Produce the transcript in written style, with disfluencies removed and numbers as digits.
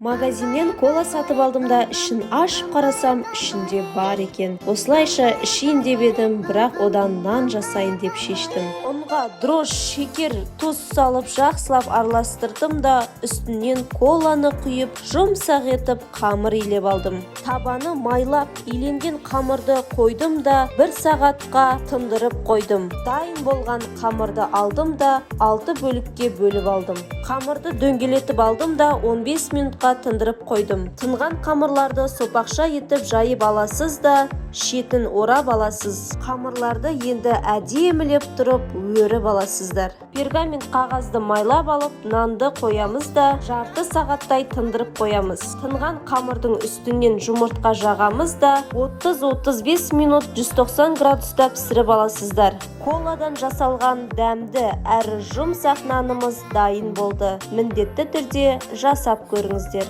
Магазиннен кола сатып алдым да, ішін ашып қарасам, ішінде бар екен. Осылайша ішейін деп едім, бірақ одан нан жасайын деп шештім. Ұнға дрожж, шекер, тұз салып, жақсылап араластырдым да, үстінен коланы құйып, жұмсақ етіп қамыр илеп алдым. Табаны майлап иленген қамырды қойдым да, бір сағатқа тындырып қойдым. Дайын болған қамырды алдым да, алты бөлікке бөліп алдым. Қамырды дөңгелетіп алдым да, 15 минутқа тындырып қойдым. Тынған қамырларды сопақша етіп жайып аласыз да, шетін орап аласыз. Қамырларды енді әдемілеп тұрып өріп аласыздар. Пергамент қағазды майлап алып, нанды қоямыз да, жарты сағаттай тындырып қоямыз. Тынған қамырдың үстінен жұмыртқа жағамыз да, 30-35 минут 190 градуста пісіріп аласыздар. Коладан жасалған дәмді әрі жұмсақ нанымыз дайын болды. Міндетті түрде жасап көріңіздер.